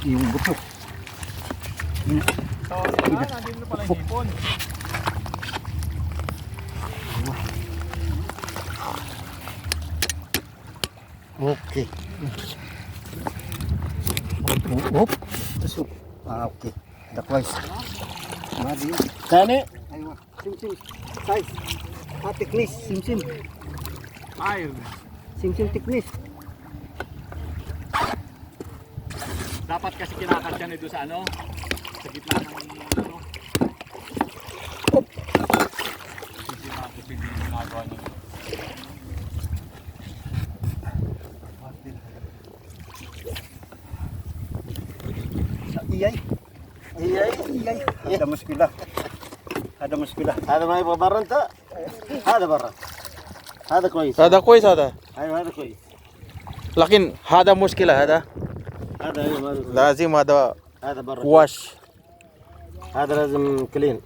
Yung buto. Yun. Ah, nandito pala yung hipon. Okay. Op, op. Tusuk. Ah, okay. هذا كويس. ما دي. ثاني ايوه. Same same. Size. Ah, thickness. Same same. Ay, Same same thickness. dapat kasi kinakat yan ito sa ano, sa gitna ng ano. Hindi na hindi ginagawa niya. Iyay. هي Iyay. هذا مشكلة. هذا مشكلة. هذا ما يبغى برا انت هذا برا هذا كويس هذا كويس هذا. ايوه هذا كويس لكن هذا مشكلة هذا. هذا ايوه هذا كويس. لازم هذا هذا برا wash. هذا لازم clean.